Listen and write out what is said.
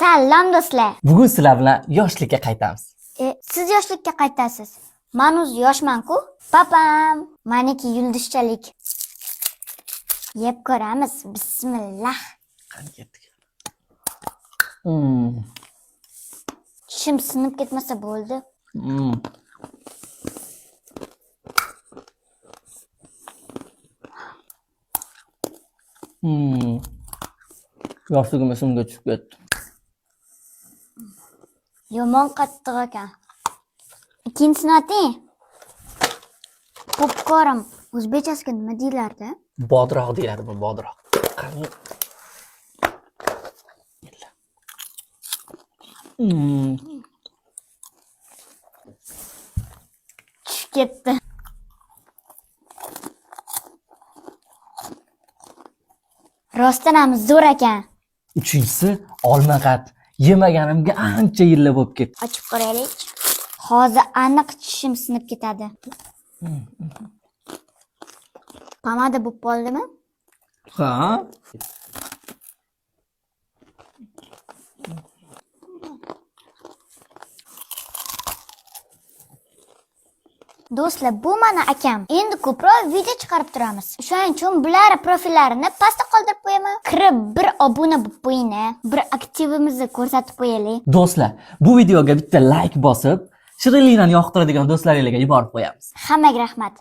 Salom, do'stlar. Bugun sizlar bilan yoshlikka qaytamiz. Siz yoshlikka qaytasiz. Man o'zi yoshman-ku. Papam, maniki yulduzchalik. Yeb ko'ramiz. Bismillah. Qani, ketdik. Tishim sinib ketmasa bo'ldi. Yoshligim esimga tushib ketdi. Yomon qattiq ekan. Ikkinchisini oting. Popkorn o'zbekchasiga nima deyilardi? Bodroq deyiladi bu, bodroq. Qani. Tushib ketdi. Rostdan ham zo'r ekan. Uchinchisi olmaqat. Yemaganimga ancha yillar bo'lib ketdi. Ochib ko'raylik. Hozir aniq tishim sinib ketadi. Pomada bo'lib qoldimi? Ha? Do'stlar, bu mani akam. Endi ko'proq video chiqarib turamiz. Shuning uchun bular profillarini pastda qoldirib qo'yaman. Kirib bir obuna bo'lib qo'ying, bir aktivimizni ko'rsatib qo'yaylik. Do'stlar, bu videoga bitta like bosib, shirinliklarni yoqtiradigan do'stlaringizga yuborib qo'yamiz. Hammaga rahmat.